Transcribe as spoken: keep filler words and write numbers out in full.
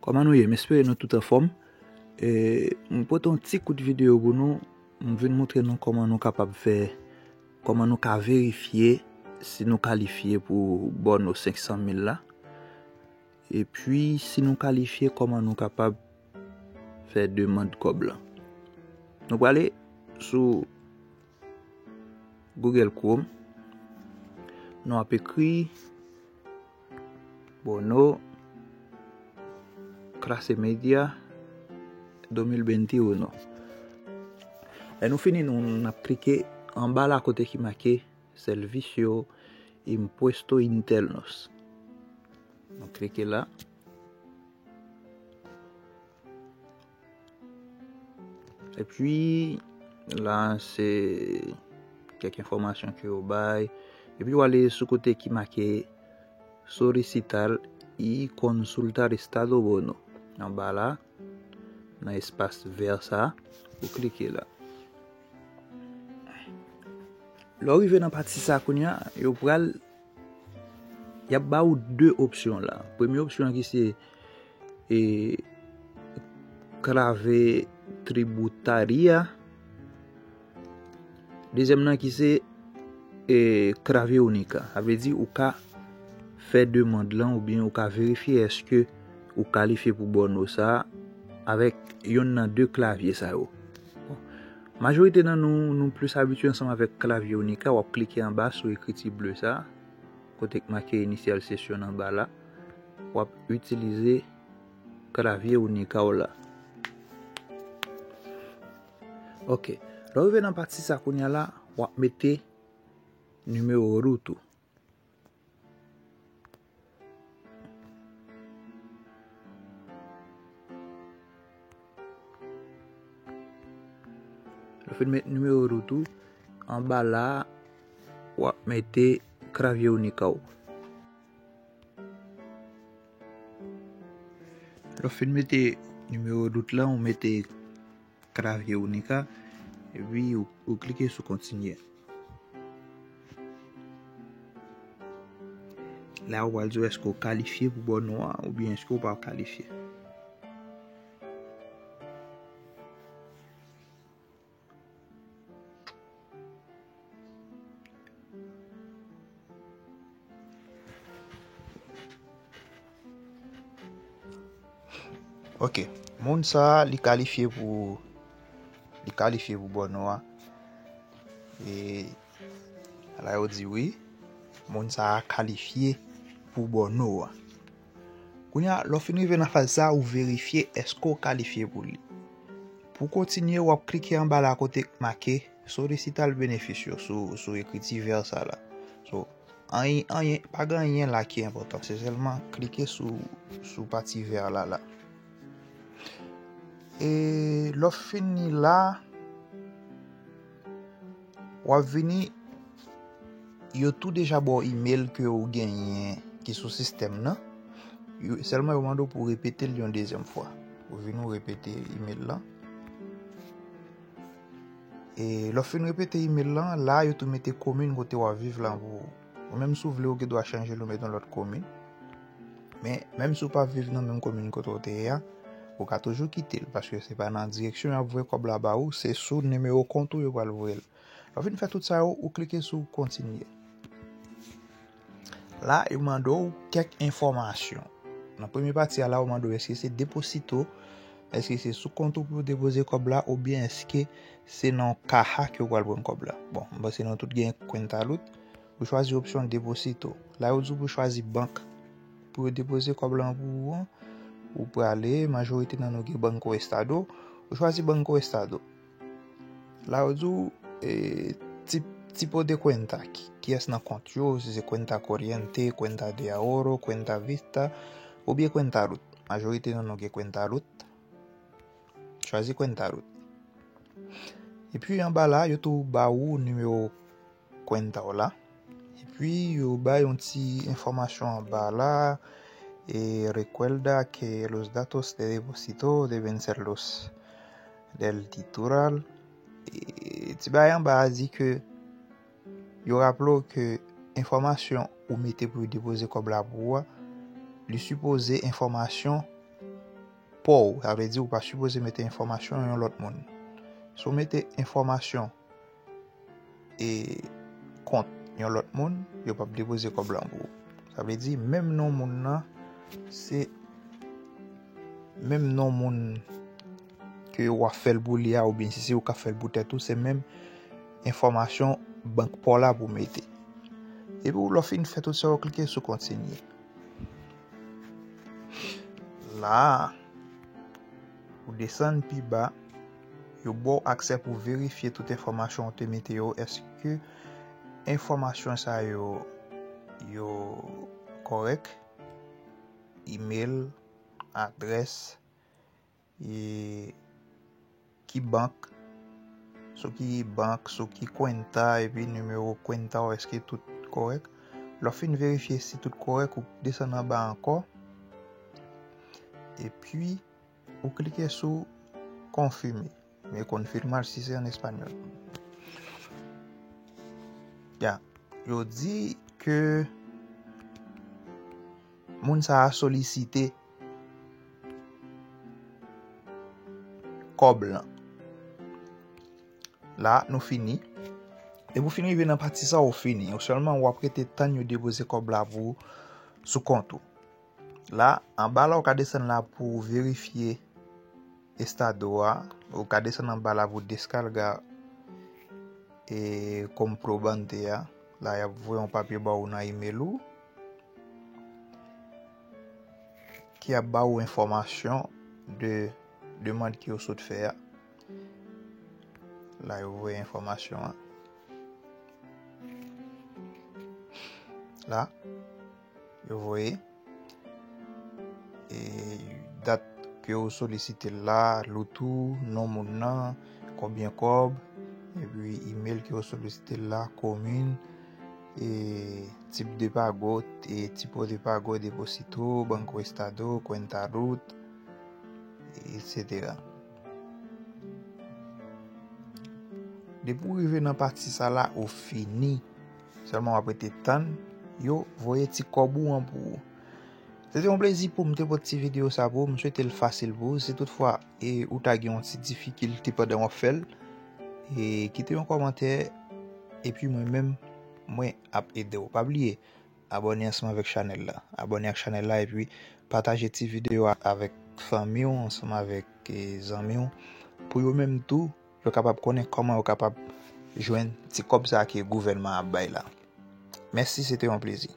Kòman nou ye? M espere nou tout anfòm. E, m pote yon ti kout videyo pou nou. M vin montre nou kòman nou kapab fè, kòman nou ka verifye si nou kalifye pou bòno senk san mil la. Epi, si nou kalifye, kòman nou kapab fè demann kòb la. Nou prale sou Google Chrome. Nou ap ekri Bono Clase Media dos mil veintiuno. Lè nou fini, nou, n ap klike anba la kote ki make Servicio Impuesto Internos. Nou klike la. Epi, la, se kèk enfòmasyon ke yo bay. Epi, w ale sou kote ki make Solicitar y Consultar Estado Bono. Anba la, nan espas vè sa, ou klike la. Lè w rive nan pati sa kounye a, yo pral, y ap ba ou de opsyon la. Premye opsyon an ki se, e, Clave Tributaria. Dezyèm nan ki se, e, Clave Única. Sa vle di ou ka fè demann lan oubyen ou ka verifye èske ou kalifye pou bòno sa avèk yonn nan de klavye sa yo. Bon, majorite nan nou, nou plis abitye ansanm avèk Clave Única, w ap klike anba sou ekriti ble sa, kote k make Iniciar Sesión anba la, w ap itilize Clave Única w la. Ok. Lè w rive nan pati sa kounye a la, w ap mete nimewo root ou. Lè w fin met nimewo root ou, anba la, w ap mete Clave Única w. Lè w fin mete nimewo root lan, ou mete Clave Única, epi ou, ou klike sou kontinye. La, ou pral di w èske w kalifye pou bòno a, oubyen èske w pa kalifye. Ok. Moun sa a, li kalifye pou, li kalifye pou bòno a. E la, yo di wi, moun sa a kalifye pou bòno a. Kounye a, lè w fin rive nan faz sa, ou verifye èske w kalifye pou li. Pou kontinye, w ap klike anba la kote k make Solicitar el beneficio sou, sou ekriti vè sa la. So, anyen, anyen, pa gen anyen la ki enpòtan. Se sèlman klike sou, sou pati vè la la. E lè w fini la, w ap vini, yo tou deja ba w imèl ke ou genyen ki sou sistèm nan. Yo, sèlman yo mande w pou w repete l yon dezyèm fwa. Ou vini, ou repete imèl lan. E lè w fin repete imèl lan, la yo tou mete komin kote w ap viv lan pou ou. Ou menm si w vle, ou gen dwa chanje l, ou mete yon lòt komin. Men, menm si w pa viv nan menm komin kote w te ye a, ou ka toujou kite l, paske se pa nan direksyon y ap voye kòb la ba ou, se sou nimewo kont ou yo pral voye l. Lè w fin fè tout sa yo, ou klike sou kontinye. La, yo mande w kèk enfòmasyon. Nan premye pati a la, yo mande w èske se deposito, èske se sou kont ou pou yo depoze kòb la, oubyen èske se nan kaha ke w pral pran kòb la. Bon, m panse nou tout gen cuenta root. Ou chwazi opsyon deposito. La, yo di w pou chwazi bank pou yo depoze kòb la pou ou an. Ou prale, majorite nan nou gen Banco Estado. Ou chwazi Banco Estado. La, yo di w, e, tip, tipo de cuenta, ki, kiyès nan kont yo, si se cuenta corriente, cuenta de ahorro, cuenta vista, oubyen cuenta root. Majorite nan nou gen cuenta root. Chwazi cuenta root. Epi anba la, yo tou ba ou nimewo cuenta w la. Epi yo bay yon ti enfòmasyon anba la. E recuerda que los datos de depósito deben ser los del titular. E ti bagay anba a di ke yo raple w ke enfòmasyon ou mete pou yo depoze kòb la pou ou a, li sipoze enfòmasyon pa w. Sa vle di ou pa sipoze mete enfòmasyon yon lòt moun. Si w mete enfòmasyon e kont yon lòt moun, yo p ap depoze kòb lan pou ou. Sa vle di, menm non moun nan, se menm non moun ke w ap fè l pou li a, oubyen si se ou k ap fè l pou tèt ou, se menm enfòmasyon bank pa w la pou w mete. Epi w, lè w fin fè tout sa, w klike sou kontinye. La, ou desann pi ba, yo ba w aksè pou verifye tout enfòmasyon ou te mete yo. Èske enfòmasyon sa yo, yo kòrèk? Imèl, adrès, e ki bank, sou ki bank, sou ki kwenta, epi nimewo kwenta w, èske tout kòrèk. Lè w fin verifye si tout kòrèk, ou desann anba ankò. Epi, ou klike sou konfime. Me confirmar si se an espanyòl. Ya, yo di ke moun sa a solisite kòb lan. La, nou fini. Depi w fin rive nan pati sa, ou fini. Ou sèlman w ap rete tann yo depoze kòb la pou ou sou kont ou. La, anba la, ou ka desann la pou w verifye estado a. Ou ka desann anba la pou descarga e comprobante a. La, y ap voye yon papye ba ou nan imèl ou ki ap ba ou enfòmasyon de demann ke yo sot fè a. La, yo voye enfòmasyon an. La, yo voye. E dat ke yo solisite l la, loutou, non moun nan, konbyen kòb, epi imèl ke yo solisite l la, komin, e tip de pago, e tipo de pago, deposito, banco estado, cuenta rut, etsetera. Depi w rive nan pati sa la, ou fini. Sèlman w ap rete tann yo voye ti kòb ou an pou ou. Se te yon plezi pou m te pote ti videyo sa pou ou. M swete l fasil pou ou. Si toutfwa e ou ta gen yon ti difikilte pandan w ap fè l, e kite yon kòmantè, epi mwen menm, mwen ap ede w. Pa bliye, abòne ansanm avèk chanèl la. Abòne ak chanèl la epi pataje ti videyo a avèk fanmi w, ansanm avèk, e, zanmi w, pou yo menm tou, yo kapab konnen kòman yo kapab jwenn ti kòb sa a ke gouvènman an ap bay la. Mèsi, se te yon plezi.